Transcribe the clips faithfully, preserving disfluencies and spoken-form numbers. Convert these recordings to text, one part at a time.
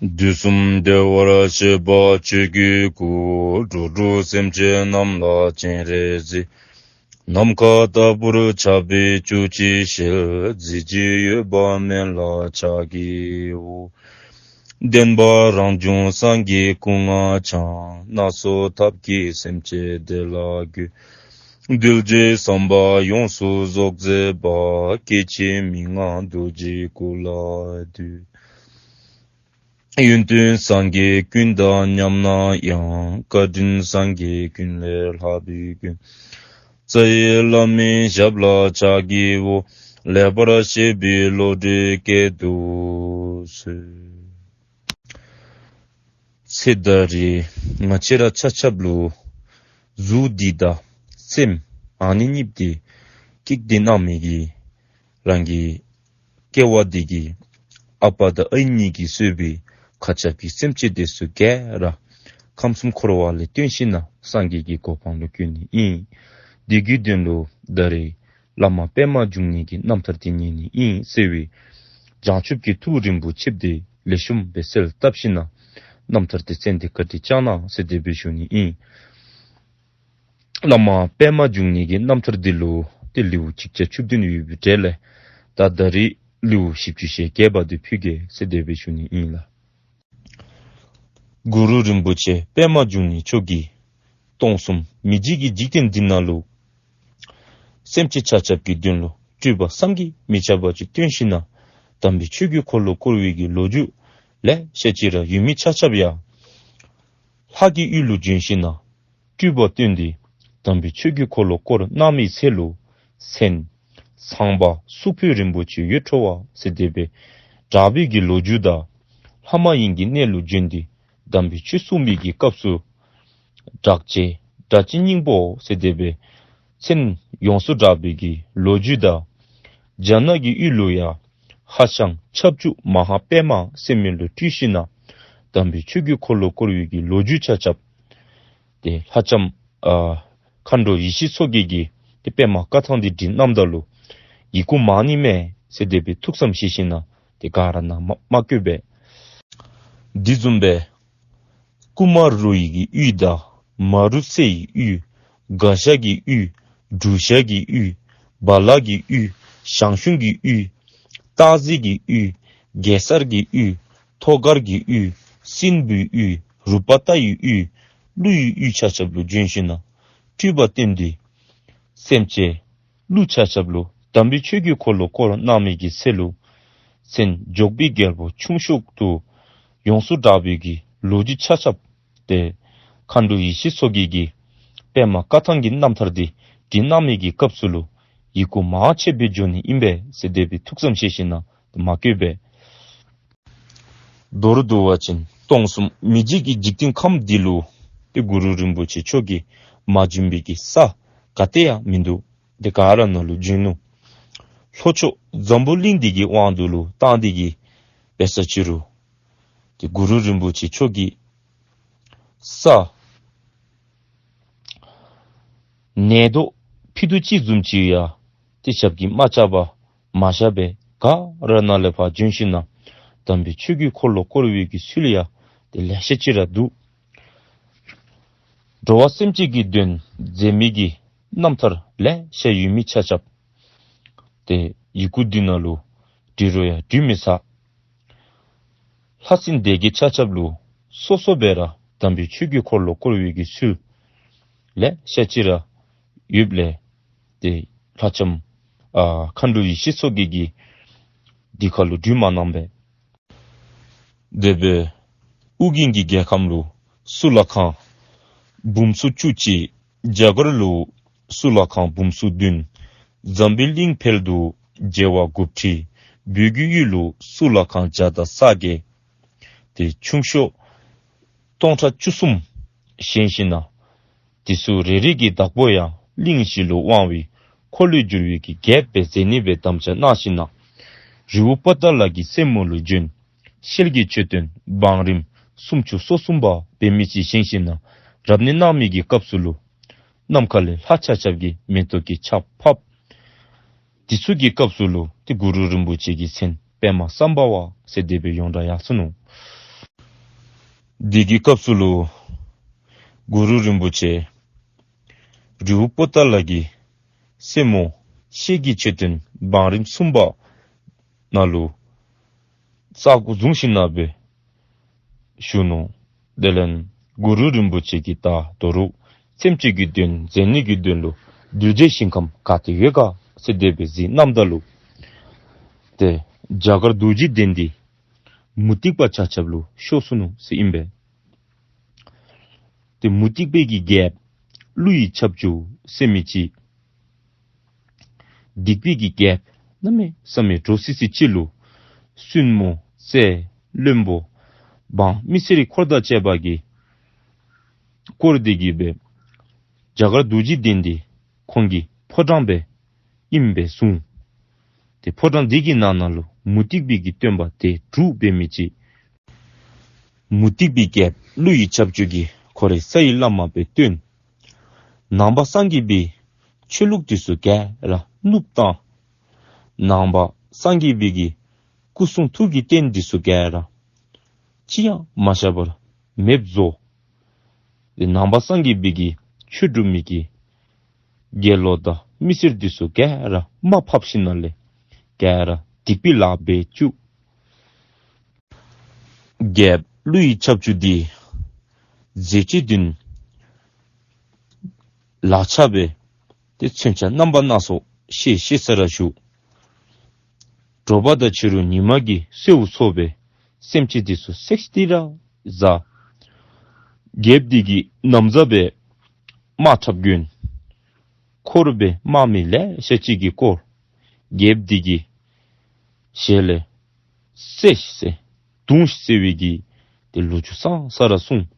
དུས་གསུམ་བདེ་བར་གཤེགས་པ་ཆོས་ཀྱི་སྐུ། འགྲོ་དྲུག་སེམས་ཅན་རྣམས་ལ་སྤྱན་རས་གཟིགས། ནམ་མཁའ་ལྟ་བུར་ཁྱབ་པའི་བཅུ་གཅིག་ཞལ། གཟི་བརྗིད་འོད་དཔག་མེད་ལ་ཕྱག་བགྱིའོ། བདེན་པ་རང་བྱུང་སངས་རྒྱས་སྐུ་ལྔ་འཆང་། སྣ་ཚོགས་ཐབས་ཀྱིས་སེམས་ཅན་བདེ་ལ་འགོད། གདུལ་བྱའི་བསམ་པ་ཡོངས་སུ་རྫོགས་མཛད་པ། སྐྱེ་འཆི་མི་མངའ་རྡོ་རྗེའི་སྐུ་ལ་འདུད། ཡོན་ཏན་སངས་རྒྱས་ཀུན་དང་མཉམ་ན་ཡང་། བཀའ་དྲིན་སངས་རྒྱས་ཀུན་ལས་ལྷག་པའི་མགོན། རྩ་བའི་བླ་མའི་ཞབས་ལ་ཕྱག་བགྱིའོ། ལེགས་པར་བཤད་པའི་བློ་གྲོས་བསྐྱེད་དུ་གསོལ། ཚེ་ད་རེས་ང་བཅས་ར་ཆ་ཁྱབ་ལུ་གཟུགས་འདི་དང་སེམས་ཨ་ནི་གཉིས་འདི་སྐྱེད་དེ་གནང་མི་གི་རང་གི་སྐྱེ་བ་འདི་གི་ཨ་པ་དང་ཨའི་གཉིས་ཀྱིས་གཙོས་པའི་མཁའ་ཁྱབ་ཀྱི་སེམས་ཅན་དེ་ཚུ་ག་ར་ཁམས་གསུམ་འཁོར་བ་ལས་བཏོན་ཞིནམ་ལས་སངས་རྒྱས་ཀྱི་གོ་འཕང་ལུ་བཀོད་ནི་ཨིན། དེ་གི་དོན་ལུ་ད་རེས་བླ་མ་པདྨ་འབྱུང་གནས་ཀྱི་རྣམ་ཐར་དེ་ཉན་ནི་ཨིན་ཟེར་བའི་བྱང་ཆུབ་ཀྱི་ཐུགས་རིན་པོ་ཆེ་དེ་ལེགས་ཤོམ་སྦེ་གསལ་བཏབ་ཞིནམ་ལས་རྣམ་ཐར་དེ་གསན་ཏེ་བཀའ་དྲིན་བསྐྱང་གནང་ཟེར་དེ་སྦེ་ཞུ་ནི་ཨིན། བླ་མ་པདྨ་འབྱུང་གནས་ཀྱི་རྣམ་ཐར་འདི་ལུ་ཏེ་ལེའུ་གཅིག་བརྒྱ་བཅུ་བདུན་ཡོད་པའི་གྲས་ལས་ད་ད་རེས་ལེའུ་བཞི་བཅུ་ཞེ་བརྒྱད་པ་དེ་ཕུལ་གེ་ཟེར་དེ་སྦེ་ཞུ་ནི་ཨིན་ལགས། གུ་རུ་རིན་པོ་ཆེ་པདྨ་འབྱུང་གནས་མཆོག་གིས་སྟོང་གསུམ་མི་མཇེད་ཀྱི་འཇིག་རྟེན་འདི་ནང་ལུ་སེམས་ཅན་ཆ་ཁྱབ་ཀྱི་དོན་ལུ་སྤྲུལ་པ་བསམ་གྱིས་མི་ཁྱབ་པ་ཅིག་སྟོན་ཞིནམ་ལས་དམ་པའི་ཆོས་ཀྱི་འཁོར་ལོ་བསྐོར་བའི་གི་ལོ་རྒྱུས་ལེ་ཤ་ཅིག་ར་ཡོད་མི་ཆ་ཁྱབ་ཡང་ལྷ་གི་ཡུལ་ལུ་བྱོན་ཞིནམ་ལས་སྤྲུལ་པ་སྟོན་ཏེ་དམ་པའི་ཆོས་ཀྱི་འཁོར་ལོ་བསྐོར་གནང་མི་ཚེ་ལུ་མཚན་ཚངས་པ་གཙུག་ཕུད་རིན་པོ་ཆེ་འོད་འཕྲོ་བ་ཟེར་དེ་སྦེ་གྲགས་པའི་གི་ལོ་རྒྱུས་དང་ལྷ་མ་ཡིན་གྱི་གནས་ལུ་བྱོན་ཏེ་དམ་པའི་ཆོས་གསུངས་པའི་གི་སྐབས་སུ་བྲག་ཅའི་སྒྲ་གཅན་སྙིང་པོ་ཟེར་དེ་སྦེ་མཚན་ཡོངས་སུ་གྲགས་པའི་གི་ལོ་རྒྱུས་དང་རྒྱ་ནག་གི་ཡུལ་ལུ་ཡང་ཧ་ཤང་ཁྱབ་འཇུག་མ་ཧཱ་པདྨ་ཟེར་མི་ལུ་སྤྲུལ་ཞིནམ་ལས་དམ་པའི་ཆོས་ཀྱི་འཁོར་ལོ་བསྐོར་བའི་གི་ལོ་རྒྱུས་ཆ་ཁྱབ་ཏེ་ལྷ་ལྕམ་ཨ་མཁའ་འགྲོ་ཡེ་ཤེས་མཚོ་རྒྱལ་གྱིས་ཏེ་པདྨ་བཀའ་ཐང་འདི་བྲིས་གནངམ་ད་ལུ་ཡི་གུ་མང་ནི་མས་ཟེར་དེ་སྦེ་ཐུགས་བསམ་བཞེས་ཞིནམ་ལས་ཏེ་ག་ར་ནཱ་མ་མ་བཀོད་པས། འདི་བཟུམ་སྦེ་ཀུ་མ་རུ་ཡི་གི་ཡུལ་དང་མ་རུ་སེ་ཡི་ཡུལ། ག་ཤ་གི་ཡུལ། གྲུ་ཤ་གི་ཡུལ། བ་ལ་གི་ཡུལ། ཞང་ཞུང་གི་ཡུལ། སྟག་གཟིག་གི་ཡུལ། གེ་སར་གྱི་ཡུལ། ཐོད་དཀར་གྱི་ཡུལ། སྲིན་པོའི་ཡུལ། རུ་པ་ཏ་ཡི་ཡུལ། ཀླུ་ཡི་ཡུལ་ཆ་ཁྱབ་ལུ་བྱོན་ཞིནམ་ལས་སྤྲུལ་པ་སྟོན་ཏེ་སེམས་ཅན་ཀླུ་ཆ་ཁྱབ་ལུ་དམ་པའི་ཆོས་ཀྱི་འཁོར་ལོ་བསྐོར་གནང་མི་གི་ཚེ་ལུ་མཚན་འཇོག་པའི་རྒྱལ་པོ་ཁྱུང་གཤོག་ཏུ་ཡོངས་སུ་གྲགས་པའི་གི་ལོ་རྒྱུས་ཆ་ཁྱབ་ཏེ་མཁའ་འགྲོ་ཡེ་ཤེས་མཚོ་རྒྱལ་གྱིས་པདྨ་བཀའ་ཐང་གི་རྣམ་ཐར་འདི་བྲིས་གནང་མི་གི་སྐབས་སུ་ལུ་ཡི་གུ་མང་ཆེ་སྦེ་འགྱོ་ནི་ཨིན་པས་ཟེར་དེ་སྦེ་ཐུགས་བསམ་བཞེས་ཞིནམ་ལས་མ་བཀོད་པས། མདོར་བསྡུ་བ་ཅིན་སྟོང་གསུམ་མི་མཇེད་ཀྱི་འཇིག་རྟེན་ཁམས་འདི་ལུ་ཏེ་གུ་རུ་རིན་པོ་ཆེ་མཆོག་གིས་མ་བྱོན་པའི་གི་ས་ག་ཏེ་ཡང་མིན་འདུག། ཏེ་ག་ར་ནང་ལུ་བྱོན་ནུག། ལྷོ་ཕྱོགས་འཛམ་བུ་གླིང་འདི་གི་དབང་དུ་ལུ་བཏང་སྟེ་གི་འབད་ས་ཅི་རུང་ཏེ་གུ་རུ་རིན་པོ་ཆེ་མཆོག་གིས་ས་ནད་དུག་ཕྱི་དུག་ཅིག་བཟུམ་ཅིག་ཡང་ཏེ་ཞབས་ཀྱིས་མ་བཅགས་པར་མ་བཞག་པར་ག་ར་ནང་ལས་ཕར་བྱོན་ཞིནམ་ལས་དམ་པའི་ཆོས་ཀྱི་འཁོར་ལོ་བསྐོར་བའི་གི་ཚུལ་ཡང་ཏེ་ལེ་ཤ་ཅིག་ར་འདུག། འགྲོ་བ་སེམས་ཅན་གྱི་དོན་མཛད་མི་གི་རྣམ་ཐར་ལེ་ཤ་ཡོད་མི་ཆ་ཁྱབ་ཏེ་ཡི་གུ་འདི་ནང་ལུ་བྲི་རུང་ཡང་འབྲི་མི་ཚར། ལྷ་སྲིན་སྡེ་བརྒྱད་ཆ་ཁྱབ་ལུ་སོ་སོ་སྦེ་ར་དམ་པའི་ཆོས་ཀྱི་འཁོར་ལོ་བསྐོར་བའི་གི་ཚུལ་ལེ་ཤ་ཅིག་ར་ཡོདཔ་ལས་ཏེ་ལྷ་ལྕམ་ཨ་མཁའ་འགྲོ་ཡེ་ཤེས་མཚོ་རྒྱལ་གྱིས་འདི་ཁར་ལུ་འབྲི་མ་གནང་པས། དེ་སྦེ་ཨུ་རྒྱན་གྱི་རྒྱལ་ཁམས་ལུ་གཙུག་ལག་ཁང་འབུམ་ཚོ་བཅུ་གཅིག། རྒྱ་གར་ལུ་གཙུག་ལག་ཁང་འབུམ་ཚོ་བདུན། འཛམ་བུའི་གླིང་འཕེལ་དུ་བྱེ་བ་དགུ་ཁྲི། བོད་ཀྱི་ཡུལ་ལུ་གཙུག་ལག་ཁང་བརྒྱ་དང་རྩ་བརྒྱད། ཏེ་ཁྱུང་གཤོག་སྟོང་ཕྲག་བཅུ་གསུམ་བཞེངས་ཞིནམ་ལས་དེ་ཚུ་རེ་རེ་གི་བདག་པོ་ཡང་གླིང་བཞི་ལུ་དབང་བའི་འཁོར་ལོས་སྒྱུར་བའི་གི་རྒྱལཔོ་སྦེ་མཛད་ནི་སྦེ་དམ་བཅའ་གནང་ཞིནམ་ལས་རི་བོ་པོ་ཏ་ལ་གི་རྩེ་མོ་ལུ་བྱོན། ཤེལ་གྱི་མཆོད་རྟེན་བང་རིམ་སུམ་ཅུ་སོ་གསུམ་པ་འབད་མི་ཅིག་བཞེངས་ཞིནམ་ལས་རབ་གནས་གནང་མི་གི་སྐབས་སུ་ལུ་ནམ་མཁའ་ལས་ལྷ་ཆ་ཁྱབ་ཀྱིས་མེ་ཏོག་གི་ཆརཔ་ཕབ། དེ་ཚུ་གི་སྐབས་སུ་ལུ་ཏེ་གུ་རུ་རིན་པོ་ཆེ་གི་མཚན་པདྨ་སམྦྷ་ཝ་ཟེར་དེ་སྦེ་ཡོངས་གྲགས་ཡར་སོ་ནུག། དེ་གི་སྐབས་སུ་ལུ་གུ་རུ་རིན་པོ་ཆེ་རི་བོ་པོ་ཏ་ལ་གི་སེ་མོ་ཤེལ་གྱི་མཆོད་རྟེན་བང་རིམ་གསུམ་པ་ནང་ལུ་ས་གོ་བཟུང་ཞིནམ་ལས་བཞུགས་ནུག། དེ་ལས་གུ་རུ་རིན་པོ་ཆེ་གིས་ད་དོ་རུང་སེམས་ཅན་གྱི་དོན་མཛད་ནི་གི་དོན་ལུ་གདུལ་བྱའི་ཞིང་ཁམས་ག་ཏེ་ཡོད་ག་ཟེར་དེ་སྦེ་གཟིགས་གནངམ་ད་ལུ་ཏེ་རྒྱ་གར་རྡོ་རྗེ་གདན་འདི་མུ་སྟེགས་པ་ཆ་ཁྱབ་ལུ་ཤོར་སོ་ནུག་ཟེར་ཨིན་པས། ཏེ་མུ་སྟེགས་པའི་གི་རྒྱལཔོ་ཀླུ་ཡི་ཁྱབ་འཇུག་ཟེར་མི་ཅིག་སྡིག་པའི་གི་རྒྱལཔོ་གནམ་མེད་ས་མེད་འདྲོག་སི་སི་ཅིག་ལུ་བཙུན་མོ་རྩེ་བློན་པོ་འབངས་མི་སེར་འཁོར་དང་བཅས་པ་གིས་བསྐོར་ཏེ་གི་སྦེ་རྒྱ་གར་རྡོ་རྗེ་གདན་འདི་ཁོང་གི་ཕོ་བྲང་སྦེ་ཨིནམ་སྦེ་གསུངས། ཏེ་ཕོ་བྲང་འདི་གི་ནང་ན་ལུ་མུ་སྟེགས་པའི་གི་སྟོན་པ་སྡེ་དྲུག་འབད་མི་ཅིག་མུ་སྟེགས་པའི་རྒྱལཔོ་ཀླུ་ཡི་ཁྱབ་འཇུག་གིས་ཁོ་རའི་རྩ་བའི་བླ་མ་སྦེ་བསྟེན། ནང་པ་སངས་རྒྱས་པའི་ཆོས་ལུགས་འདི་ཚུ་ག་ར་བསྣུབས་བཏང་། ནང་པ་སངས་རྒྱས་པའི་གི་སྐུ་གསུང་ཐུགས་ཀྱི་རྟེན་འདི་ཚུ་ག་ར་ཅི་ཡང་མ་བཞག་པར་མེདཔ་བཟོ། ཏེ་ནང་པ་སངས་རྒྱས་པའི་གི་ཆོས་སྒྲུབ་མི་གི་དགེ་སློང་དང་མི་སེར་འདི་ཚུ་ག་ར་རྨ་ཕབ་ཞིནམ་ལས་ག་ར་སྡིག་པའི་ལཱ་འབད་བཅུག། རྒྱལཔོ་ཀླུ་ཡི་ཁྱབ་འཇུག་འདི་རྫས་ཅིག་བདུན་ལག་ཆ་སྦེ་ཏེ་མཚོན་ཆ་རྣམ་པ་སྣ་ཚོགས་ཤེས་ཤེས་ས་ར་བཞུགས། དྲོ་པ་དང་ཕྱི་རུ་ཉི་མ་གི་སེརཝ་ཚོགས་སྦེ་སེམས་ཅན་འདི་ཚུ་བསད་དེ་ར་བཟའ། རྒྱལཔོ་འདི་གིས་ན་བཟའ་སྦེ་དམག་ཁྲབ་གྱོན། འཁོར་སྦེ་དམག་མི་ལེ་ཤ་ཅིག་གིས་བསྐོར། རྒྱལཔོ་འདི་གི་ཞལ་ལས་བསད་ཤིག་ཟེར་བརྡུང་ཤིག་ཟེར་བའི་གི་ཏེ་ལོ་རྒྱུས་ས་ས་ར་གསུངས།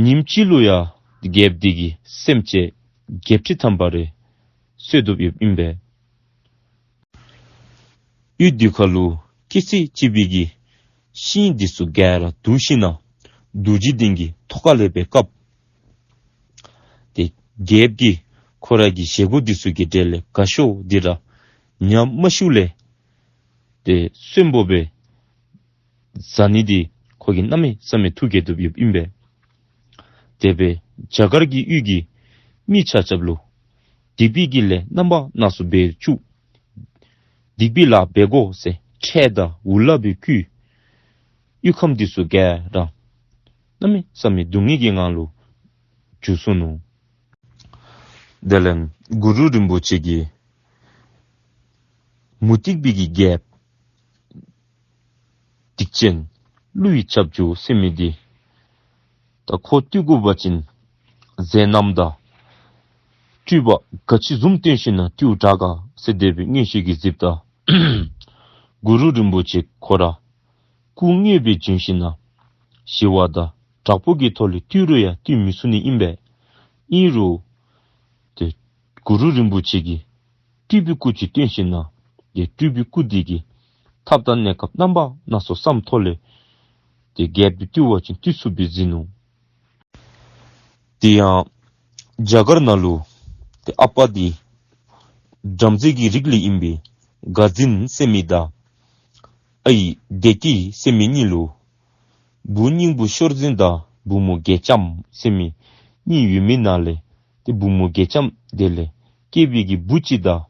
ཉིནམ་གཅིག་ལུ་ཡང་རྒྱལཔོ་འདི་གིས་སེམས་ཅན་བརྒྱད་ཁྲི་ཐམ་པ་རེ་གསོད་དོཔ་ཡོདཔ་ཨིན་པས། ཡུལ་འདི་ཁ་ལུ་སྐྱེ་ཚེ་གཅིག་པའི་གི་ཤིང་འདི་ཚུ་ག་ར་བརྡུང་ཞིནམ་ལས་རྡོ་རྗེ་གདན་གྱི་ཐོག་ཁ་ལས་སྦེ་བཀབ། ཏེ་རྒྱལཔོ་གིས་ཁོ་ར་གི་བཞེས་སྒོ་འདི་ཚུ་གི་གྲལ་ལས་དགའ་ཤོས་འདི་ར་ཉམས་མ་ཤིཝ་ལས་ཏེ་གསོན་པོ་སྦེ་བཟའ་ནི་འདི་ཁོ་གིས་གནམ་མེད་ས་མེད་ཐུགས་དགྱེས་དོཔ་ཡོདཔ་ཨིན་པས། དེ་སྦེ་རྒྱ་གར་གྱི་ཡུལ་གྱི་མི་ཆ་ཁྱབ་ལུ་སྡིག་པའི་གི་ལས་རྣམ་པ་སྣ་ཚོགས་འབད་བཅུག། སྡིག་པའི་ལཱ་འབད་དགོ་ཟེར་ཁྲལ་དང་འུ་ལག་སྦེ་བརྐུས། ཡུལ་ཁམས་འདི་ཚུ་ག་ར་གནམ་མེད་ས་མེད་སྡུག་བསྔལ་གྱི་ངང་ལུ་འགྱུར་སོ་ནུག། དེ་ལས་གུ་རུ་རིན་པོ་ཆེ་གིས་མུ་སྟེགས་པའི་གི་རྒྱལཔོ་སྡིག་ཅན་ཀླུ་ཡི་ཁྱབ་འཇུག་ཟེར་མི་འདི་ད་ཁོ་བཏུལ་དགོ་པ་ཅིན་མཛད་རྣམ་དང་སྤྲུལ་པ་ག་ཅི་བཟུམ་སྟོན་ཞིནམ་ལས་བཏུལ་དྲག་ག་ཟེར་དེ་སྦེ་མངོན་ཤེས་ཀྱིས་གཟིགསཔ་ད་གུ་རུ་རིན་པོ་ཆེ་ཁོ་ར་སྐུ་དངོས་སྦེ་བྱོན་ཞིནམ་ལས་ཞི་བ་དང་དྲག་པོ་གི་ཐོག་ལས་བཏུལ་རུང་ཡང་བཏུལ་མི་ཚུགས་ནི་ཨིན་པས། ཨིན་རུང་ཏེ་གུ་རུ་རིན་པོ་ཆེ་གིས་སྤྲུལ་པའི་སྐུ་ཅིག་སྟོན་ཞིནམ་ལས་ཏེ་སྤྲུལ་པའི་སྐུ་འདི་གིས་ཐབས་དང་གནས་སྐབས་རྣམ་པ་སྣ་ཚོགས་བསམ་ཐོག་ལས་ཏེ་རྒྱལཔོ་འདི་བཏུལ་བ་ཅིན་བཏུལ་ཚུགསཔ་སྦེ་གཟིགས་ནུག། དེ་ཡང་རྒྱ་གར་ནང་ལུ་ཏེ་ཨ་པ་འདི་བྲམ་ཟེ་གི་རིགས་ལས་ཨིན་པའི་དགའ་འཛིན་ཟེར་མི་དང་ཨའི་བདེ་སྐྱིད་ཟེར་མི་གཉིས་ལུ་བུ་སྙིང་པོ་ཤོར་འཛིན་དང་བུ་མོ་དགེ་ལྕམ་ཟེར་མི་གཉིས་ཡོད་མི་ནང་ལས་ཏེ་བུ་མོ་དགེ་ལྕམ་དེ་ལས་སྐྱེས་པའི་གི་བུ་གཅིག་དང་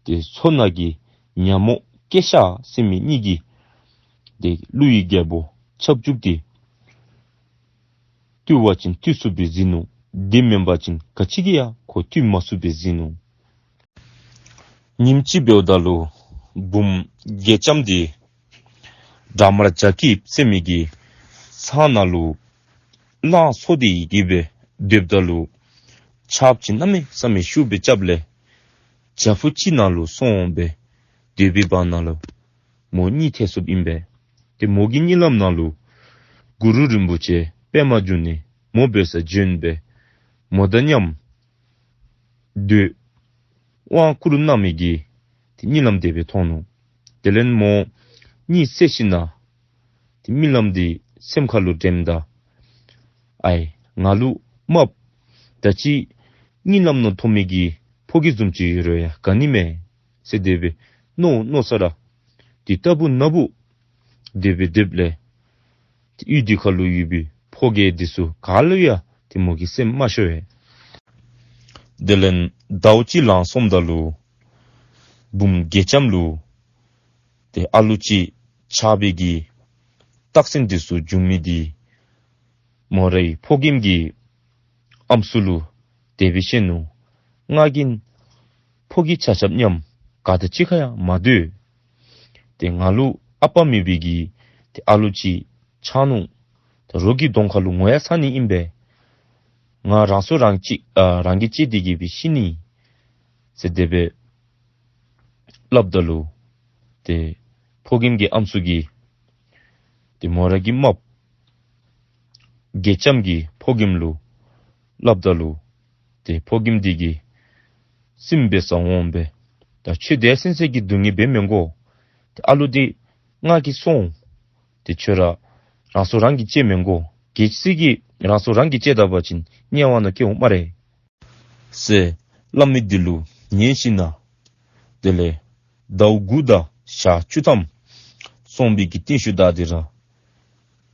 ཏེ་མཚོ་ནང་གི་ཉ་མོ་ཀེ་ཤ་ཟེར་མི་གཉིས་ཀྱིས་ཏེ་ཀླུ་ཡི་རྒྱལ་པོ་ཁྱབ་འཇུག་འདི་བཏུལ་བ་ཅིན་བཏུལ་ཚུགསཔ་སྦེ་གཟིགས་ནུག། དེ་མེན་པ་ཅིན་ག་ཅི་གིས་ཡང་ཁོ་བཏུལ་མ་ཚུགསཔ་སྦེ་གཟིགས་ནུག། ཉིནམ་གཅིག་འབདཝ་ད་ལུ་བུམོ་དགེ་ལྕམ་འདི་དགྲ་དམར་བྱ་སྐྱིབས་ཟེར་མི་གི་ཚང་ནང་ལུ་གླང་འཚོ་སྟེ་གི་སྦེ་སྡོདཔ་ད་ལུ་ཆརཔ་ཅིག་གནམ་མེད་ས་མེད་ཤུགས་སྦེ་རྐྱབ་ལས་བྱག་ཕུག་ཅིག་ནང་ལུ་སོང་སྦེ་སྡོད་པའི་བར་ན་ལུ་མོ་གཉིད་ཐལ་སོཔ་ཨིན་པས། ཏེ་མོ་གི་གཉིད་ལམ་ནང་ལུ་གུ་རུ་རིན་པོ་ཆེ་པདྨ་འབྱུང་གནས་མོ་འབད་སར་བྱོན་སྦེ་མོ་དང་མཉམ་སྡོད་དབང་བསྐུར་གནང་མི་གི་ཏེ་གཉིད་ལམ་དེ་སྦེ་མཐོང་ནུག། དེ་ལས་མོ་གཉིད་སད་ཞིནམ་ལས་ཏེ་རྨི་ལམ་འདི་སེམས་ཁ་ལུ་དྲནམ་ད་ཨའི་ང་ལུ་རྨགཔ་ད་ཅི་གཉིད་ལམ་ནང་མཐོང་མི་གི་ཕོ་རྒྱས་བཟུམ་ཅིག་ཡོད་རུང་ཡང་དགའ་ནི་མས་ཟེར་དེ་སྦེ་མནོ་མནོ་ས་ར་དེ་ལྟ་བུ་ན་བུ་ དེ་སྦེ་སྡོདཔ་ལས་ཏེ་གཡུས་འདི་ཁ་ལུ་ཡོད་པའི་ཕོ་རྒྱས་འདི་ཚུ་ག་ལུ་ཡང་ཏེ་མོ་གིས་སེམས་མ་ཤོར་བས། དེ་ལས་ཟླཝ་གཅིག་ལང་སོངམ་ད་ལུ་བུམོ་དགེ་ལྕམ་ལུ་ཏེ་ཨ་ལུ་ཅིག་ཆགས་པའི་གི་རྟགས་མཚན་འདི་ཚུ་བྱུང་མི་འདི་མོ་རའི་ཕོ་རྒནམ་གྱིས་ཨམ་སྲུ་ལུ་དེ་སྦེ་བཤད་ནུག། ང་གིས་ཕོ་རྒྱས་ཆ་ཁྱབ་མཉམ་ག་དང་གཅིག་ཁར་ཡང་མ་སྡོད། ཏེ་ང་ལུ་ཨ་པ་མེད་པའི་གི་ཏེ་ཨ་ལུ་ཅིག་ཆགས་ནུག། ད་རོགས་ཀྱི་གདོང་ཁ་ལུ་ངོ་ཡང་ཚ་ནི་ཨིན་པས། ང་རང་སྲོག་རང་གཅེས་ཨ་རང་གིས་བཅད་དེ་གི་སྦེ་ཤི་ནི་ཟེར་དེ་སྦེ་སླབ་ད་ལུ་ཏེ་ཕོ་རྒནམ་གྱི་ཨམ་སྲུ་གིས་ཏེ་མོ་ར་གི་རྨགཔ་དགེ་ལྕམ་གྱི་ཕོ་རྒནམ་ལུ་སླབ་ད་ལུ་ཏེ་ཕོ་རྒནམ་འདི་གིས་སེམས་འབད་ས་འོང་པས། ད་ཁྱོད་དེ་སེམས་ཅན་གྱི་སྡུག་བསྔལ་འབད་མི་དགོ། ཏེ་ཨ་ལུ་འདི་ང་གིས་སྲུང་། ཏེ་ཁྱོད་ར་རང་སྲོག་རང་གིས་བཅད་མི་དགོ། གལ་སྲིད་ཀྱིས་རང་སྲོག་རང་གིས་བཅད་ད་པ་ཅིན་དམྱལ་བ་ནང་སྐྱེ་འོང་སྨ་རེ། ཟེར་སླབ་མི་འདི་ལུ་ཉན་ཞིན་ན་དེ་ལས་ཟླཝ་དགུ་དང་ཞག་བཅུ་ཐམ་སོང་བའི་གི་རྟིང་ཤུལ་ད་དེ་ར་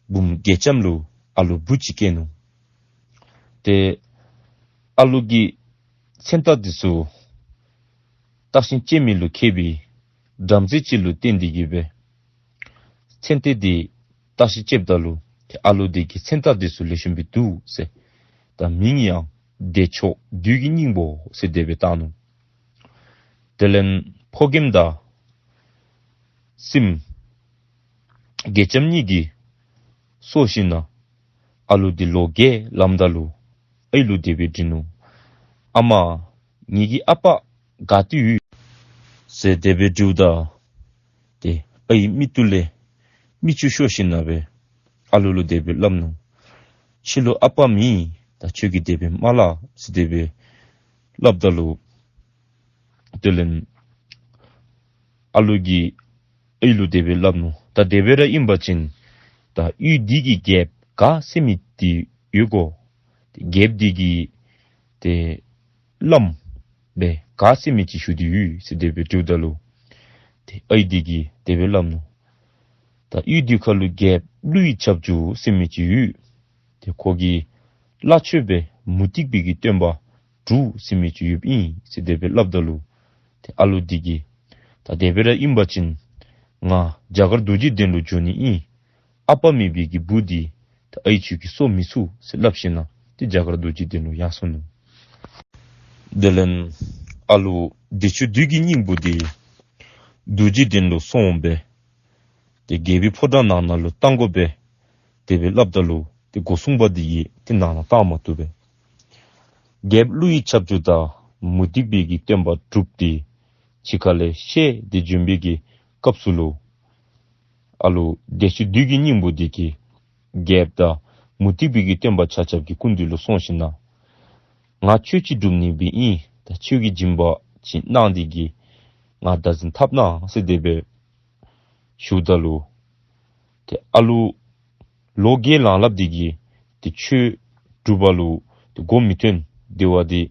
བུམོ་དགེ་ལྕམ་ལུ་ཨ་ལུ་བུ་ཅིག་སྐྱེས་ནུག། ཏེ་ཨ་ལུ་གི་མཚན་རྟགས་འདི་ཚུ་བརྟག་ཞིབ་བྱེད་མི་ལུ་མཁས་པའི་བྲམ་ཟེ་ཅིག་ལུ་བསྟན་ཏེ་གི་སྦེ་མཚན་རྟགས་འདི་བརྟག་ཞིབ་བྱེདཔ་ད་ལུ་ཏེ་ཨ་ལུ་འདི་གི་མཚན་རྟགས་འདི་ཚུ་ལེགས་ཤོམ་སྦེ་འདུག་ཟེར། ད་མིང་ཡང་བདེ་མཆོག་བདུད་ཀྱི་སྙིང་པོ་ཟེར་དེ་སྦེ་བཏགས་ནུག། དེ་ལས་ཕོ་རྒནམ་དང་སྲིངམོ་དགེ་ལྕམ་གཉིས་ཀྱིས་གསོ་ཞིན་ན་ཨ་ལུ་འདི་ལོ་བརྒྱད་ལངམ་ད་ལུ་ཨའི་ལུ་དེ་སྦེ་དྲིས་ནུག། ཨ་མ་ངེ་གི་ཨ་པ་ག་ཏེ་ཡོད་ཟེར་དེ་སྦེ་དྲིཝ་ད་ཏེ་ཨའི་མིག་ཏོ་ལས་མིག་ཆུ་ཤོར་ཞིན་ན་སྦེ་ཨ་ལུ་ལུ་དེ་སྦེ་སླབ་ནུག། ཁྱོད་ལུ་ཨ་པ་མེད། ད་ཁྱོད་ཀྱིས་དེ་སྦེ་མ་སླབ་ཟེར་དེ་སྦེ་སླབ་ད་ལུ་དེ་ལས་ཨ་ལུ་གིས་ཨའི་ལུ་དེ་སྦེ་སླབ་ནུག། ད་དེ་སྦེ་ར་ཨིན་པ་ཅིན་ད་གཡུས་འདི་གི་རྒྱལཔོ་ག་ཟེར་མི་འདི་ཡོད་གོ། ཏེ་རྒྱལཔོ་འདི་གི་ཏེ་བླམ་སྦེ་ག་ཟེར་མི་ཅིག་ཞུ་སྟེ་ཡོད་ཟེར་དེ་སྦེ་དྲིཝ་ད་ལུ་ཏེ་ཨའི་འདི་གིས་དེ་སྦེ་སླབ་ནུག། ད་གཡུས་འདི་ཁ་ལུ་རྒྱལཔོ་ཀླུ་ཡི་ཁྱབ་འཇུག་ཟེར་མི་ཅིག་ཡོད། ཏེ་ཁོ་གི་བླ་མཆོད་སྦེ་མུ་སྟེགས་པའི་གི་སྟོན་པ་དྲུག་ཟེར་མི་ཅིག་ཡོདཔ་ཨིན་ཟེར་དེ་སྦེ་སླབ་ད་ལུ་ཏེ་ཨ་ལུ་འདི་གིས་ད་དེ་སྦེ་ར་ཨིན་པ་ཅིན་ང་རྒྱ་གར་རྡོ་རྗེ་གདན་ལུ་འགྱོ་ནི་ཨིན། ཨ་པ་མེད་པའི་གི་བུ་འདི་ད་ཨའི་ཁྱོད་ཀྱིས་གསོ་མི་ཚུགས་ཟེར་སླབ་ཞིན་ན་ཏེ་རྒྱ་གར་རྡོ་རྗེ་གདན་ལུ་ཡར་སོ་ནུག། དེ་ལས་ཨ་ལུ་བདེ་མཆོག་བདུད་ཀྱི་སྙིང་པོ་འདི་རྡོ་རྗེ་གདན་ལུ་སོང་སྦེ་ཏེ་རྒྱལ་པོའི་ཕོ་བྲང་ནང་ན་ལུ་གཏང་དགོ་པས་དེ་སྦེ་སླབ་ད་ལུ་ཏེ་སྒོ་སྲུང་པ་འདི་གིས་ཏེ་ནང་ན་གཏང་མ་བཏུབ་པས། རྒྱལཔོ་ཀླུ་ཡི་ཁྱབ་འཇུག་དང་མུ་སྟེགས་པའི་གི་སྟོན་པ་དྲུག་འདི་ཕྱི་ཁ་ལས་བཤལ་ཏེ་བྱོན་པའི་གི་སྐབས་སུ་ལུ་ཨ་ལུ་བདེ་མཆོག་བདུད་ཀྱི་སྙིང་པོ་འདི་གིས་རྒྱལཔོ་དང་མུ་སྟེགས་པའི་གི་སྟོན་པ་ཆ་ཁྱབ་ཀྱི་སྐུ་མདུན་ལུ་སོང་ཞིན་ན་ང་ཆོས་ཅིག་སྒྲུབ་ནི་སྦེ་ཨིན། ད་ཁྱོད་ཀྱིས་སྦྱིན་པ་ཅིག་གནང་སྟེ་གི་ང་བདག་འཛིན་འཐབ་གནང་ཟེར་དེ་སྦེ་ཞུཝ་ད་ལུ་ཏེ་ཨ་ལུ་ལོ་བརྒྱད་ལང་སླབ་སྟེ་གི་ཏེ་ཆོས་སྒྲུབ་པ་ལུ་ཏེ་མགོ་མི་ཐོན། དེ་བ་འདི་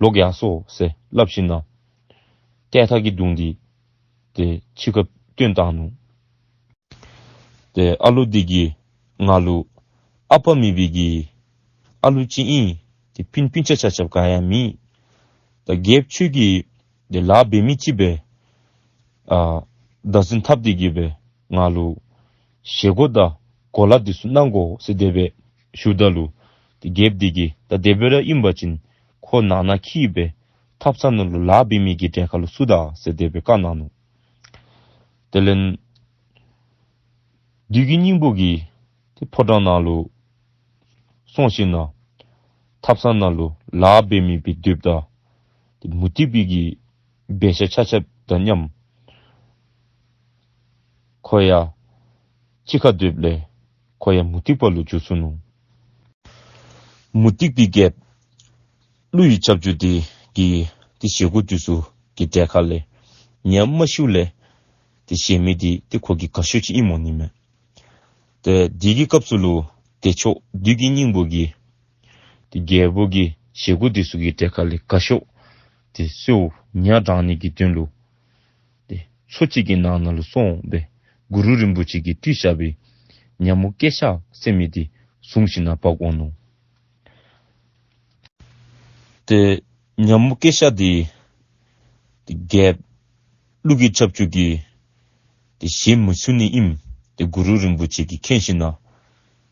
ལོག་ཡར་སོང་ཟེར་སླབ་ཞིན་ན་ཏེ་ཐག་གིས་བརྡུངས་ཏེ་ཏེ་ཕྱི་ཁར་བཏོན་བཏང་ནུག། ཏེ་ཨ་ལུ་འདི་གིས་ང་ལུ་ཨ་པ་མེད་པའི་གི་ཨ་ལུ་ཅིག་ཨིན། ཏེ་སྤུན་སྤུན་ཆ་ཆ་ཁྱབ་ག་ཡང་མེད། ད་རྒྱལཔོ་ཁྱོད་ཀྱིས་ཏེ་ལཱ་འབད་མི་ཅིག་སྦེ་ཨ་བདག་འཛིན་འཐབ་སྟེ་གི་སྦེ་ང་ལུ་བཞེས་སྒོ་དང་གོ་ལ་འདི་ཚུ་གནང་དགོ་ཟེར་དེ་སྦེ་ཞུཝ་ད་ལུ་ཏེ་རྒྱལཔོ་འདི་གིས་ད་དེ་སྦེ་ར་ཨིན་པ་ཅིན་ཁོ་ནང་ན་འཁྱིད་སྦེ་ཐབ་ཚང་ནང་ལུ་ལཱ་འབད་མི་གི་གྲལ་ཁར་ལུ་བཙུགས་ད་ཟེར་དེ་སྦེ་བཀའ་གནང་ནུག། དེ་ལས་བདུད་ཀྱི་སྙིང་པོ་གིས་ཏེ་ཕོ་བྲང་ནང་ལུ་སོང་ཞིན་ན་ཐབ་ཚང་ནང་ལུ་ལཱ་འབད་མི་སྦེ་སྡོདཔ་ད་ཏེ་མུ་སྟེགས་པའི་གི་འབད་བཞག་ཆ་ཁྱབ་དང་མཉམ་ཁོ་ཡང་གཅིག་ཁར་སྡོདཔ་ལས་ཁོ་ཡང་མུ་སྟེགས་པ་ལུ་འགྱུར་སོ་ནུག། མུ་སྟེགས་པའི་རྒྱལཔོ་ཀླུ་ཡི་ཁྱབ་འཇུག་འདི་གིས་ཏེ་བཞེས་སྒོ་འདི་ཚུ་གི་གྲལ་ཁ་ལས་ཉམས་མ་ཤིཝ་ལས་ཏེ་བཞེས་མི་འདི་ཏེ་ཁོ་གི་དགའ་ཤོས་ཅིག་ཨིན་མོ་ནི་མས། ཏེ་འདི་གི་སྐབས་སུ་ལུ་བདེ་མཆོག་བདུད་ཀྱི་སྙིང་པོ་གིས་ཏེ་རྒྱལ་པོ་གི་བཞེས་སྒོ་འདི་ཚུ་གི་གྲལ་ཁ་ལས་དགའ་ཤོས་ཏེ་གསོལཝ་ཉར་དྲག་ནི་གི་དོན་ལུ་ཏེ་མཚོ་ཅིག་གི་ནང་ན་ལུ་སོང་སྦེ་ གུ་རུ་རིན་པོ་ཆེ་གིས་སྤྲུལ་བཞག་པའི་ཉ་མོ་སྐྱེ་ཤ་ཟེར་མི་འདི་བཟུང་ཞིནམ་ལས་འབག་འོང་ནུག། ཏེ་ཉ་མོ་སྐྱེ་ཤ་འདི་ཏེ་རྒྱལཔོ་ཀླུ་གི་ཁྱབ་འཇུག་གིས་ཏེ་བཞེས་མི་ཚུགས་ནི་ཨིནམ་ཏེ་གུ་རུ་རིན་པོ་ཆེ་གིས་མཁྱེན་ཞིནམ་ལས་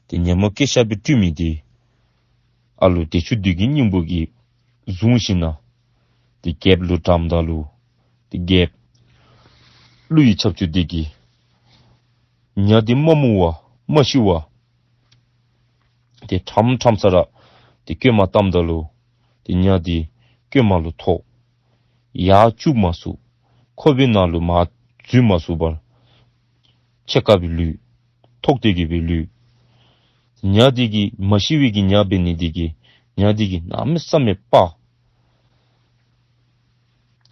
ཏེ་ཉ་མོ་སྐྱེ་ཤ་སྦེ་སྤྲུལ་མི་འདི་ཨ་ལུ་བདེ་མཆོག་བདུད་ཀྱི་སྙིང་པོ་གིས་བཟུང་ཞིནམ་ལས་ཏེ་རྒྱལཔོ་ལུ་དྲངམ་ད་ལུ་ཏེ་རྒྱལཔོ་ཀླུ་ཡི་ཁྱབ་འཇུག་འདི་གིས་ཉ་འདི་མ་རྨོ་བར་མ་ཤི་བར་ཏེ་ཁྲམ་ཁྲམ་ས་ར་ཏེ་ལྐོད་མ་བཏངམ་ད་ལུ་ཏེ་ཉ་འདི་ལྐོད་མ་ལུ་ཐོགས། ཡར་བཅུག་མ་ཚུགས། ཁོག་པའི་ནང་ལུ་མར་འཛུལ་མ་ཚུགས་པར་ཕྱེད་ཀ་སྦེ་ལུས། ཐོགས་ཏེ་གི་སྦེ་ལུས། ཉ་འདི་གིས་མ་ཤི་བའི་གི་ཉ་འབད་ནི་འདི་གིས་ཉ་འདི་གིས་གནམ་མེད་ས་མེད་དཔའ།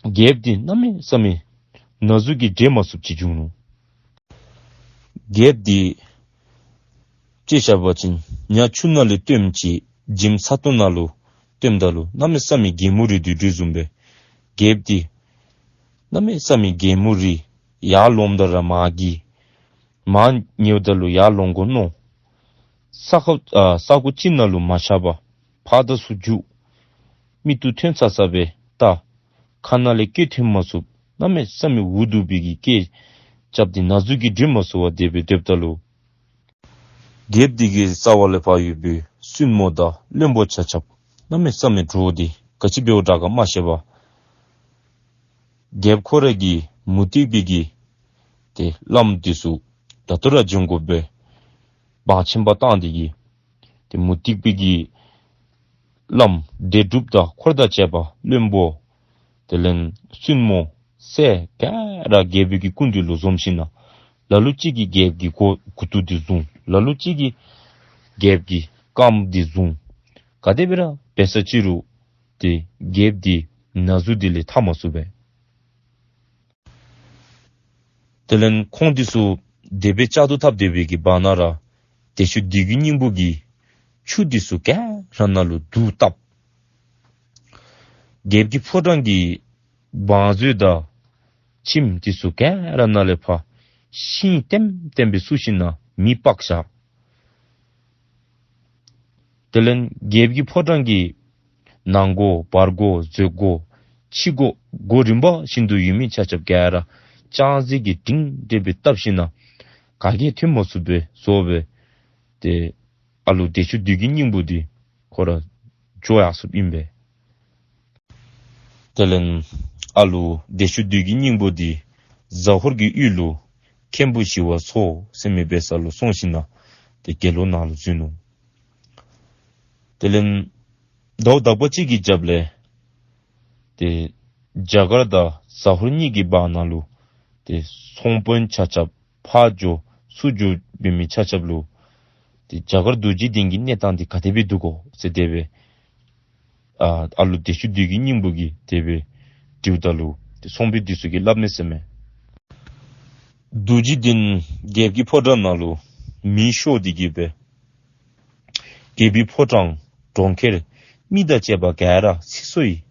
རྒྱལཔོ་འདི་གནམ་མེད་ས་མེད་ན་ཟུག་གིས་འདྲེན་མ་ཚུགསཔ་ཅིག་བྱུང་ནུག། རྒྱལཔོ་འདི་དཔྱེ་བཞག་པ་ཅིན་ཉ་ཆུ་ནང་ལས་བཏོནམ་ཅིག་བྱེམ་ས་སྟོང་ནང་ལུ་བཏོནམ་ད་ལུ་གནམ་མེད་ས་མེད་རྒྱལ་མོ་རིལ་དོ་འདི་བཟུམ་སྦེ་རྒྱལཔོ་འདི་གནམ་མེད་ས་མེད་རྒྱལ་མོ་རིལ། ཡར་ལོངམ་ད་ར་མར་འགྱེལ། མར་ཉལཝ་ད་ལུ་ཡར་ལོང་དགོ་མནོ། ས་ཁོག་ཨ་ས་གོ་གཅིག་ནང་ལུ་མ་ཆགས་པར་ཕར་དང་ཚུར་རྒྱུག། མིག་ཏོ་ཐོན་ཚར་ཚར་སྦེ་བལྟ། ཁ་ནང་ལས་སྐད་ཐོན་མ་ཚུགས། གནམ་མེད་ས་མེད་འུ་སྡུག་པའི་གི་སྐད་རྐྱབ་སྟེ་ན་ཟུག་གིས་འདྲེན་མ་ཚུགས་པར་དེ་སྦེ་སྡོདཔ་ད་ལུ་རྒྱལཔོ་འདི་གི་རྩ་བ་ལས་ཕར་ཡོད་པའི་བཙུན་མོ་དང་བློན་པོ་ཆ་ཁྱབ་གནམ་མེད་ས་མེད་འདྲོག་སྟེ་ག་ཅི་འབདཝ་དྲག་ག་མ་ཤེས་པར་རྒྱལཔོ་ཁོ་ར་གིས་མུ་སྟེགས་པའི་གི་ཏེ་བླམ་འདི་ཚུ་ད་ལྟོ་ར་བྱོན་དགོ་པའི་བང་ཆེན་པོ་བཏང་སྟེ་གི་ཏེ་མུ་སྟེགས་པའི་གི་བླམ་དེ་སྒྲུབ་དང་འཁོར་དང་བཅས་པ་བློན་པོ་དེ་ལས་བཙུན་མོ་སྲས་ག་ར་རྒྱལ་པོའི་གི་སྐུ་མདུན་ལུ་འཛོམས་ཞིནམ་ལས་ལ་ལུ་ཅིག་གིས་རྒྱལཔོ་གི་མགུ་མགུ་ཏོ་འདི་བཟུང་། ལ་ལུ་ཅིག་གིས་རྒྱལཔོ་གི་རྐངམ་འདི་བཟུང་། ག་དེ་སྦེ་ར་འབད་ས་ཅི་རུང་ཏེ་རྒྱལཔོ་འདི་ན་ཟུག་འདི་ལས་ཐར་མ་ཚུགས་པས། དེ་ལས་ཁོང་འདི་ཚུ་དེ་སྦེ་བཅག་ཏུ་བཏབ་སྡོད་པའི་གི་བར་ན་ར་བདེ་མཆོག་བདུད་ཀྱི་སྙིང་པོ་གིས་ཆུ་འདི་ཚུ་ག་ར་ནང་ལུ་དུག་བཏབ། རྒྱལཔོ་གི་ཕོ་བྲང་གི་བང་མཛོད་དང་ཁྱིམ་འདི་ཚུ་ག་ར་ནང་ལས་ཕར་ཤིང་ལྟེམ་ལྟེམ་སྦེ་བསྲུབས་ཞིནམ་ལས་མེ་སྤར་བཞག། དེ་ལས་རྒྱལཔོ་གི་ཕོ་བྲང་གི་ནང་སྒོ་བར་སྒོ་མཛོད་སྒོ་ཕྱི་སྒོ་སྒོ་རིམ་པ་བཞིན་དུ་ཡོད་མི་ཆ་ཁྱབ་ག་ར་ལྕང་གཟིག་གིས་སྒྲིང་སྒྲི་སྦེ་བཏབ་ཞིནམ་ལས་ག་གིས་ཐོན་མ་ཚུགས་པའི་བཟོ་སྦེ་ཏེ་ཨ་ལུ་བདེ་མཆོག་བདུད་ཀྱི་སྙིང་པོ་འདི་ཁོ་ར་འགྱོ་ཡར་སོཔ་ཨིན་པས། དེ་ལས་ཨ་ལུ་བདེ་མཆོག་བདུད་ཀྱི་སྙིང་པོ་འདི་ཟ་ཧོར་གྱི་ཡུལ་ལུ་མཁན་པོ་ཞི་བ་འཚོ་ཟེར་མི་འབད་ས་ལུ་སོང་ཞིནམ་ལས་ཏེ་དགེ་སློང་ནང་ལུ་འཛུལ་ནུག། དེ་ལས་ཟླཝ་དག་པ་ཅིག་གི་རྒྱབ་ལས་ཏེ་རྒྱ་གར་དང་ཟ་ཧོར་གཉིས་ཀྱི་བར་ན་ལུ་ཏེ་ཚོང་དཔོན་ཆ་ཁྱབ་ཕར་འགྱོ་ཚུར་འགྱོ་འབད་མི་ཆ་ཁྱབ་ལུ་ཏེ་རྒྱ་གར་རྡོ་རྗེ་གདན་གྱི་གནས་སྟངས་འདི་ག་དེ་སྦེ་འདུག་གོ་ཟེར་དེ་སྦེ་ཨ་ཨ་ལུ་བདེ་མཆོག་བདུད་ཀྱི་སྙིང་པོ་གིས་དེ་སྦེ་དྲིཝ་ད་ལུ་ཏེ་ཚོང་དཔོན་འདི་ཚུ་གིས་སླབ་མས་ཟེར་མས། རྡོ་རྗེ་གདན་རྒྱལཔོ་གི་ཕོ་བྲང་ནང་ལུ་མེ་ཤོར་ཏེ་གི་སྦེ་རྒྱལ་པོའི་ཕོ་བྲང་གྲོང་ཁྱེར་མི་དང་བཅས་པ་ག་ར་ཚིག་སོ་ཡི།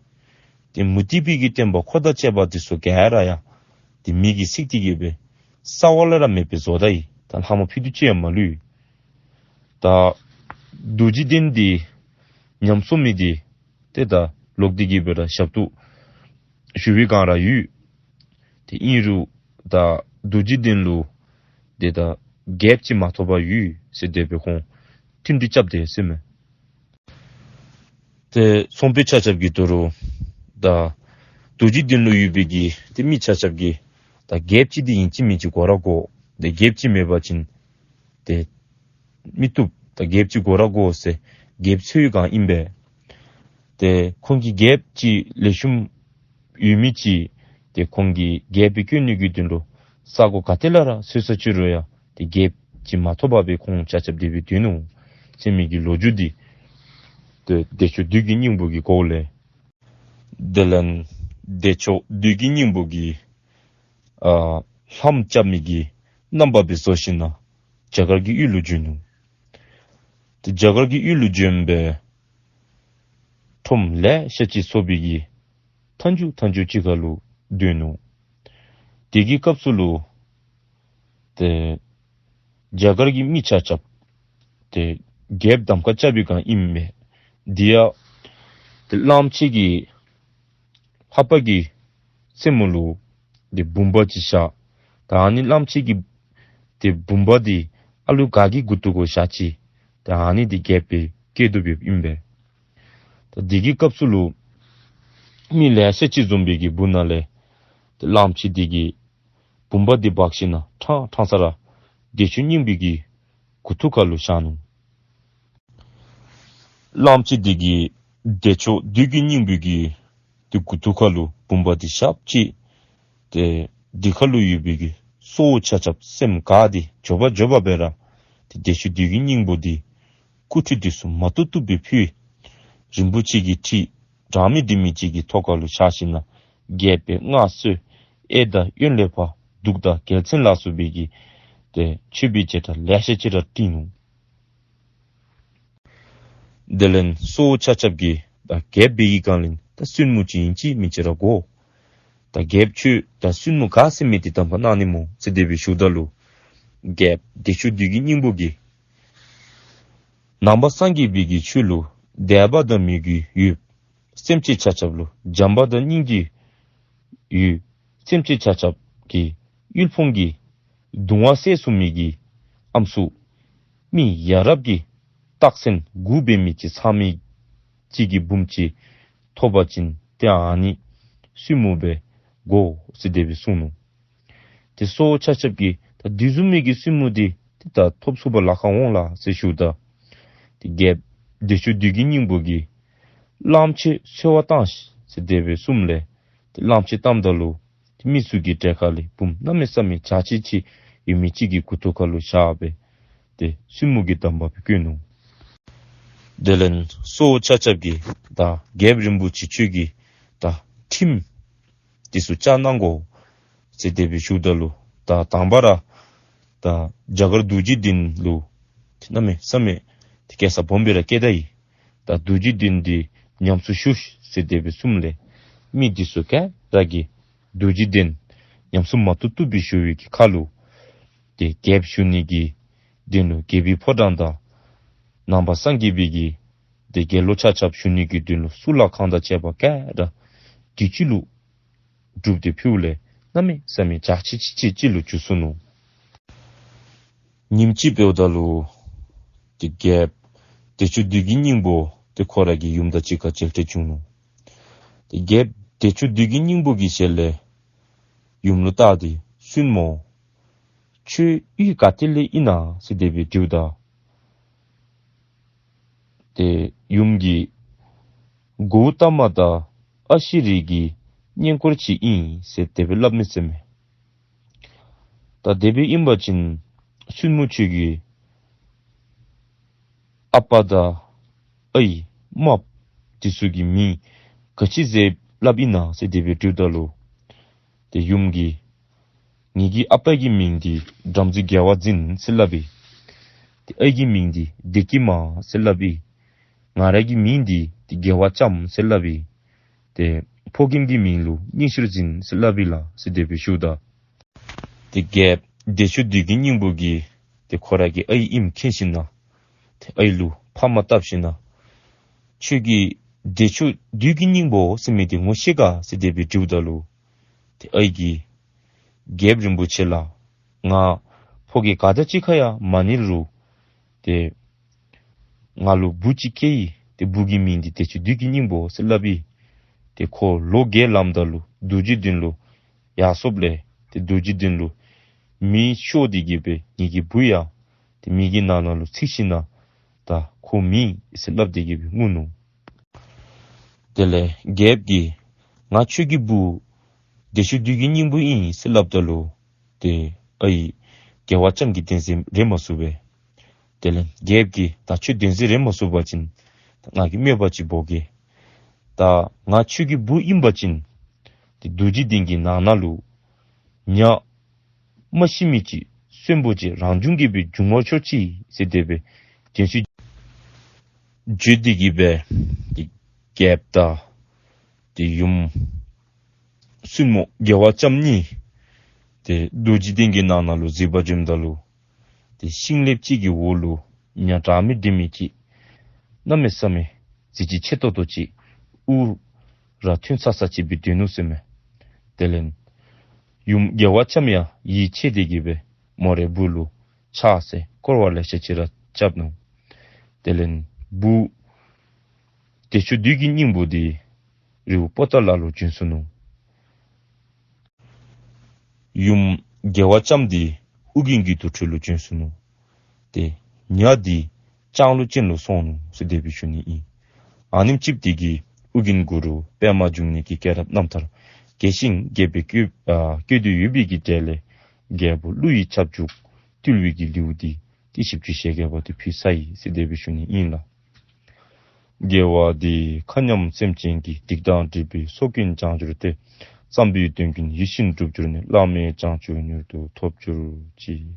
ཏེ་མུ་སྟེགས་པའི་གི་སྟོན་པ་འཁོར་དང་བཅས་པ་འདི་ཚུ་ག་ར་ཡང་ཏེ་མེ་གིས་འཚིག་སྟེ་གི་སྦེ་རྩ་བ་ལས་ར་མེདཔ་སྦེ་བཟོ་ད་ཡི། ད་ལྷག་མ་ཕུད་རྡོག་ཅིག་ཡང་མ་ལུས། ད་རྡོ་རྗེ་གདན་འདི་ཉམས་སོང་མི་འདི་ཏེ་ད་ལོག་སྟེ་གི་སྦེ་ར་ཞབས་ཏོག་ཞུ་བའི་སྒང་ར་ཡོད། ཏེ་ཨིན་རུང་ད་རྡོ་རྗེ་གདན་ལུ་ཏེ་ད་རྒྱལཔོ་ཅིག་མ་ཐོབ་པར་ཡོད་ཟེར་དེ་སྦེ་ཁོང་མཐུན་སྒྲིག་རྐྱབ་སྟེ་ཟེར་མས། ཏེ་ཚོང་དཔོན་ཆ་ཁྱབ་ཀྱིས་ད་རུང་ད་རྡོ་རྗེ་གདན་ལུ་ཡོད་པའི་གི་ཏེ་མི་ཆ་ཁྱབ་ཀྱིས་ད་རྒྱལཔོ་ཅིག་འདི་ཨིན་ཅི་མིན་ཅི་དགོ་ར་དགོ། ཏེ་རྒྱལཔོ་ཅིག་མེད་པ་ཅིན་ཏེ་མི་བཏུབ། ད་རྒྱལཔོ་ཅིག་དགོ་ར་དགོ་ཟེར་རྒྱལཔོ་འཚོལ་བའི་སྒང་ཨིན་པས། ཏེ་ཁོང་གིས་རྒྱལཔོ་ཅིག་ལེགས་ཤོམ་ཡོད་མི་ཅིག་ཏེ་ཁོང་གིས་རྒྱལཔོ་སྦེ་བསྐོ་ནི་གི་དོན་ལུ་ས་གོ་ག་ཏེ་ལས་ར་འཚོལ་ས་ཅི་རུང་ཡང་ཏེ་རྒྱལཔོ་ཅིག་མ་ཐོབ་པར་སྦེ་ཁོང་ཆ་ཁྱབ་དེ་སྦེ་སྡོད་ནུག་ཟེར་མི་གི་ལོ་རྒྱུས་འདི་ཏེ་བདེ་མཆོག་བདུད་ཀྱི་སྙིང་པོ་གིས་གོཝ་ལས། དེ་ལས་བདེ་མཆོག་བདུད་ཀྱི་སྙིང་པོ་གིས་ཨ་ལྷམ་རྐྱབ་མི་གི་རྣམ་པ་སྦེ་བཟོ་ཞིནམ་ལས་རྒྱ་གར་གྱི་ཡུལ་ལུ་བྱོན་ནུག། ཏེ་རྒྱ་གར་གྱི་ཡུལ་ལུ་བྱོན་སྦེ་ཁྲོམ་ལེ་ཤ་ཅིག་ཚོགས་པའི་གི་མཐའ་མཇུག་མཐའ་མཇུག་ཅིག་ཁར་ལུ་སྡོད་ནུག། དེ་གི་སྐབས་སུ་ལུ་ ཏེ་རྒྱ་གར་གྱི་མི་ཆ་ཁྱབ་ཏེ་རྒྱལཔོ་གདམ་ཁ་རྐྱབ་པའི་སྒང་ཨིན་མས། དེ་ཡང་ཏེ་གླངམོ་ཆེ་གི་ལྷ་པ་གི་སེན་མོ་ལུ་ཏེ་བུམ་པ་ཅིག་བཞག། ད་ཨ་ནི་གླངམོ་ཆེ་གི་ཏེ་བུམ་པ་འདི་ཨ་ལུ་ག་གི་མགུ་ཏོ་གུ་བཞག་ཅི། ད་ཨ་ནི་འདི་རྒྱལཔོ་སྦེ་བསྐྱེད་དོ་ཡོདཔ་ཨིན་པས། ད་དེ་གི་སྐབས་སུ་ལུ་མི་ལེ་ཤ་ཅིག་འཛོམས་པའི་གི་སྦུག་ན་ལས་ཏེ་གླངམོ་ཆེ་འདི་གིས་བུམ་པ་འདི་འབག་ཞིནམ་ལས་ཕྲང་ཕྲང་ས་ར་བདེ་མཆོག་སྙིང་པོའི་གི་མགུ་ཏོ་ཁ་ལུ་བཞག་ནུག། གླངམོ་ཆེ་འདི་གིས་བདེ་མཆོག་བདུད་ཀྱི་སྙིང་པོའི་གི་ཏེ་མགུ་ཏོ་ཁ་ལུ་བུམ་པ་འདི་བཞགཔ་ཅིག་ཏེ་དེ་ཁ་ལུ་ཡོད་པའི་གི་སྲོག་ཆ་ཁྱབ་སེམས་དགའ་སྟེ་འབྱོར་པ་འབྱོར་པ་སྦེ་ར་ཏེ་བདེ་མཆོག་བདུད་ཀྱི་སྙིང་པོ་འདི་སྐུ་ཁྲུས་འདི་ཚུ་མ་བཏུབ་བཏུབ་སྦེ་ཕུལ། རིན་པོ་ཆེ་གི་ཁྲི་གྲངས་མེད་འདྲ་མིན་ཅིག་གི་ཐོག་ཁ་ལུ་བཞག་ཞིནམ་ལས་རྒྱལཔོ་སྦེ་མངའ་གསོལ། གཡས་དང་གཡོན་ལས་ཕར་གདུགས་དང་རྒྱལ་མཚན་ལ་སོགས་པའི་གི་ཏེ་མཆོད་པའི་བྱེ་བྲག་ལེ་ཤ་ཅིག་ར་སྤྲིང་ནུག། དེ་ལས་སྲོག་ཆ་ཁྱབ་ཀྱིས་ད་རྒྱལཔོ་འབད་བའི་སྒང་ལས་ད་བཙུན་མོ་ཅིག་ཨིན་ཅི་མིན་ཅི་ར་དགོ། ད་རྒྱལཔོ་ཁྱོད་ད་བཙུན་མོ་ག་ཟེར་མི་འདི་གདམ་ཁ་གནང་ནི་སྨོ་ཟེར་དེ་སྦེ་ཞུཝ་ད་ལུ་རྒྱལཔོ་བདེ་མཆོག་བདུད་ཀྱི་སྙིང་པོ་གིས་ནང་པ་སངས་རྒྱས་པའི་གི་ཆོས་ལུ་དད་པ་དང་མོས་གུས་ཡོད། སེམས་ཅན་ཆ་ཁྱབ་ལུ་བྱམས་པ་དང་སྙིང་རྗེ་ཡོད། སེམས་ཅན་ཆ་ཁྱབ་ཀྱི་དབུལ་ཕོངས་ཀྱི་གདུང་བ་སེལ་ཚུགས་མི་གི་ཨམ་སྲུ་མི་ཡ་རབས་ཀྱི་རྟགས་མཚན་དགུ་འབད་མི་ཅིག་ཚང་མི་ཅིག་གི་བུམོ་ཅིག་ཐོབ་པ་ཅིན་ཏེ་ཨ་ནི་བཙུན་མོ་སྦེ་དགོ་ཟེར་དེ་སྦེ་གསུངས་ནུག། ཏེ་སྲོག་ཆ་ཁྱབ་ཀྱིས་ད་དེ་བཟུམ་མའི་གི་བཙུན་མོ་འདི་ཏེ་ད་ཐོབ་ཚུགས་པར་ལཱ་ཁག་འོང་ལགས་ཟེར་ཞུཝ་ད་ཏེ་རྒྱལཔོ་བདེ་མཆོག་བདུད་ཀྱི་སྙིང་པོ་གིས་གླངམོ་ཆེ་འཚོལ་བར་བཏང་ཟེར་དེ་སྦེ་གསུངསམ་ལས་ཏེ་གླངམོ་ཆེ་བཏངམ་ད་ལུ་ཏེ་མི་ཚུ་གི་གྲལ་ཁ་ལས་བུམོ་གནམ་མེད་ས་མེད་འཇའ་ཆི་ཆི་ཡོད་མི་ཅིག་གི་མགུ་ཏོ་ཁ་ལུ་བཞག་སྦེ་ཏེ་བཙུན་མོ་གི་གདམས་པ་སྦེ་བཀོད་ནུག། དེ་ལས་སྲོག་ཆ་ཁྱབ་ཀྱིས་ད་རྒྱལཔོ་རིན་པོ་ཆེ་ཁྱོད་ཀྱི་ད་ཁྲིམས་འདི་ཚུ་བཅའ་གནང་དགོ་ཟེར་དེ་སྦེ་ཞུཝ་ད་ལུ་ད་དང་པ་ར་ད་རྒྱ་གར་རྡོ་རྗེ་གདན་ལུ་ཏེ་གནམ་མེད་ས་མེད་ཏེ་སྐྱེས་ས་སྦོམ་སྦེ་ར་བསྐྱེད་ད་ཡི། ད་རྡོ་རྗེ་གདན་འདི་ཉམས་གསོ་ཞུ་ཟེར་དེ་སྦེ་གསུངསམ་ལས་མི་འདི་ཚུ་ག་ར་གིས་རྡོ་རྗེ་གདན་ཉམས་གསོ་མ་བཏུབ་བཏུབ་སྦེ་ཞུ་བའི་གི་ཁར་ལུ་ཏེ་རྒྱལཔོ་བཞུགས་ནི་གི་གདན་ལུ་རྒྱལ་པོའི་ཕོ་བྲང་དང་ནང་པ་སངས་རྒྱས་པའི་གི་ཏེ་དགེ་སློང་ཆ་ཁྱབ་བཞུགས་ནི་གི་གདན་ལུ་གཙུག་ལག་ཁང་དང་བཅས་པ་ག་ར་དུས་གཅིག་ལུ་སྒྲུབ་སྟེ་ཕུལཝ་ལས་གནམ་མེད་ས་མེད་འཇའ་ཆི་ཆི་ཆི་ཆི་ལུ་འགྱུར་སོ་ནུག། ཉིནམ་གཅིག་འབདཝ་ད་ལུ་ཏེ་རྒྱལཔོ་བདེ་མཆོག་བདུད་ཀྱི་སྙིང་པོ་ཏེ་ཁོ་ར་གི་ཡུམ་དང་གཅིག་ཁར་མཇལ་འཕྲད་བྱུང་ནུག། ཏེ་རྒྱལཔོ་བདེ་མཆོག་བདུད་ཀྱི་སྙིང་པོ་གིས་ཞལ་ལས་ཡུམ་ལུ་བལྟ་སྟེ་བཙུན་མོ་ཁྱོད་ཡུལ་ག་ཏེ་ལས་ཨིན་ན་ཟེར་དེ་སྦེ་དྲིཝ་ད་ཏེ་ཡུམ་གྱིས་གཽ་ཏ་མ་དང་ཨ་ཤི་རི་གི་གཉེན་འཁོར་ཅིག་ཨིན་ཟེར་དེ་སྦེ་སླབ་མི་ཟེར་མས། ད་དེ་སྦེ་ཨིན་པ་ཅིན་བཙུན་མོ་ཁྱོད་ཀྱི་ཨ་པ་དང་ཨའི་རྨགཔ་འདི་ཚུ་གི་མིང་ག་ཅི་ཟེར་སླབ་ཨིན་ན་ཟེར་དེ་སྦེ་དྲིཝ་ད་ལུ་ཏེ་ཡུམ་གྱིས་ངེ་གི་ཨ་པ་གི་མིང་འདི་བྲམ་ཟེ་རྒྱལ་བ་འཛིན་ཟེར་སླབ་ཨིན། ཏེ་ཨའི་གི་མིང་འདི་བདེ་སྐྱིད་མ་ཟེར་སླབ་ཨིན། ང་ར་གི་མིང་འདི་ཏེ་རྒྱལ་བ་ལྕམ་ཟེར་སླབ་ཨིན། ཏེ་ཕོ་རྒནམ་གི་མིང་ལུ་སྙིང་ཤུར་འཛིན་ཟེར་སླབ་ཨིན་ལགས་ཟེར་དེ་སྦེ་ཞུཝ་ད་ཏེ་རྒྱལཔོ་བདེ་མཆོག་བདུད་ཀྱི་སྙིང་པོ་གིས་ཏེ་ཁོ་ར་གི་ཨའི་ཨིནམ་མཁྱེན་ཞིནམ་ལས་ཏེ་ཨའི་ལུ་ཕ་མ་བཏབ་ཞིནམ་ལས་ཁྱོད་ཀྱིས་བདེ་མཆོག་བདུད་ཀྱི་སྙིང་པོ་ཟེར་མི་འདི་ངོ་ཤེས་ག་ཟེར་དེ་སྦེ་དྲིཝ་ད་ལུ་ཏེ་ཨའི་གིས་རྒྱལཔོ་རིན་པོ་ཆེ་ལགས། ང་ཕོ་སྐྱེས་ག་དང་གཅིག་ཁར་ཡང་མ་ནི་རུང་ཏེ་ང་ལུ་བུ་ཅིག་སྐྱེས་ཡི། ཏེ་བུ་གི་མིང་འདི་བདེ་མཆོག་བདུད་ཀྱི་སྙིང་པོ་ཟེར་སླབ་ཨིན། ཏེ་ཁོ་ལོ་བརྒྱད་ལངམ་ད་ལུ་རྡོ་རྗེ་གདན་ལུ་ཡར་སོངམ་ལས་ཏེ་རྡོ་རྗེ་གདན་ལུ་མེ་ཤོར་ཏེ་གི་སྦེ་ངེ་གི་བུ་ཡང་ཏེ་མེ་གི་ནང་ན་ལུ་ཚིག་ཞིནམ་ལས་ད་ཁོ་མེད་ཟེར་སླབ་སྟེ་གི་སྦེ་ངུ་ནུག། དེ་ལས་རྒྱལཔོ་གིས་ང་ཁྱོད་ཀྱི་བུ་བདེ་མཆོག་བདུད་ཀྱི་སྙིང་པོ་ཨིན་ཟེར་སླབ་ད་ལུ་ཏེ་ཨའི་རྒྱལ་བ་ལྕམ་གྱིས་བདེན་འཛིན་རེ་མ་ཚུགས་པས། དེ་ལས་རྒྱལཔོ་གིས་ད་ཁྱོད་བདེན་འཛིན་རེ་མ་ཚུགས་པ་ཅིན་ད་ང་གིས་སྨྲས་པ་ཅིག་འབོ་གེ། ད་ང་ཁྱོད་ཀྱི་བུ་ཨིན་པ་ཅིན་ཏེ་རྡོ་རྗེ་གདན་གྱི་ནང་ན་ལུ་ཉ་མ་ཤི་མི་ཅིག་གསོན་པོ་ཅིག་རང་བྱུང་གི་སྦེ་འབྱུང་བར་ཤོག་ཅིག་ཟེར་དེ་སྦེ་བདེན་འཛིན་བརྗོད་དེ་གི་སྦེ་ཏེ་རྒྱལཔོ་དང་ཏེ་ཡུམ་བཙུན་མོ་རྒྱལ་བ་ལྕམ་གཉིས་ ཏེ་རྡོ་རྗེ་གདན་གྱི་ནང་ན་ལུ་གཟིགས་པར་འབྱོནམ་ད་ལུ་ཏེ་ཤིང་ལེབ་ཅིག་གི་འོག་ལུ་ཉ་གྲངས་མེད་འདྲེས་མི་ཅིག་གནམ་མེད་ས་མེད་གཟི་བརྗིད་ཆེ་ཏོག་ཏོ་ཅིག་དབུ་ར་ཐུང་ས་ས་ཅིག་སྦེ་སྡོད་ནུག་ཟེར་མས། དེ་ལས་ཡུམ་རྒྱལ་བ་ལྕམ་ཡང་ཡིད་ཆེས་ཏེ་གིས་སྦེ་མོ་རའི་སྦུག་ལུ་ཕྱག་འཚལ་བསྐོར་བ་ལེ་ཤ་ཅིག་ར་རྐྱབ་ནུག། དེ་ལས་སྦུག་བདེ་མཆོག་བདུད་ཀྱི་སྙིང་པོ་འདི་རི་བོ་པོ་ཏ་ལ་ལུ་བྱོན་སོ་ནུག། ཡུམ་རྒྱལ་བ་ལྕམ་འདི་ཨོ་རྒྱན་གྱི་དུར་ཁྲོད་ལུ་བྱོན་སོ་ནུག། ཏེ་ཉ་འདི་ལྕང་ལོ་ཅན་ལུ་སོང་ནུག་ཟེར་དེ་སྦེ་ཞུ་ནི་ཨིན། ཨ་ནེམ་ཅིག་འདི་གིས་ཨོ་རྒྱན་གུ་རུ་པདྨ་འབྱུང་གནས་ཀྱི་སྐྱེས་རབས་རྣམ་ཐར་རྒྱས་ཤིང་རྒྱས་པར་བཀོད་ཨ་བཀོད་དེ་ཡོད་པའི་གི་གྲས་ལས་རྒྱལ་པོ་ཀླུ་ཡི་ཁྱབ་འཇུག་བཏུལ་བའི་གི་ལེའུ་འདི་ཏེ་ཞིབ་ཅིག་ཞལ་རྒྱས་པ་དེ་ཕུལ་ཚར་ཡི་ཟེར་དེ་སྦེ་ཞུ་ནི་ཨིན་ལགས། དགེ་བ་འདིས་མཁའ་མཉམ་སེམས་ཅན་གྱི། སྡིག་དང་སྒྲིབ་པའི་ཚོགས་ཀུན་བྱང་གྱུར་ཏེ། བསམ་པའི་དོན་ཀུན་ཡིད་བཞིན་འགྲུབ་གྱུར་ནས། བླ་མེད་བྱང་ཆུབ་མྱུར་དུ་ཐོབ་གྱུར་ཅིག།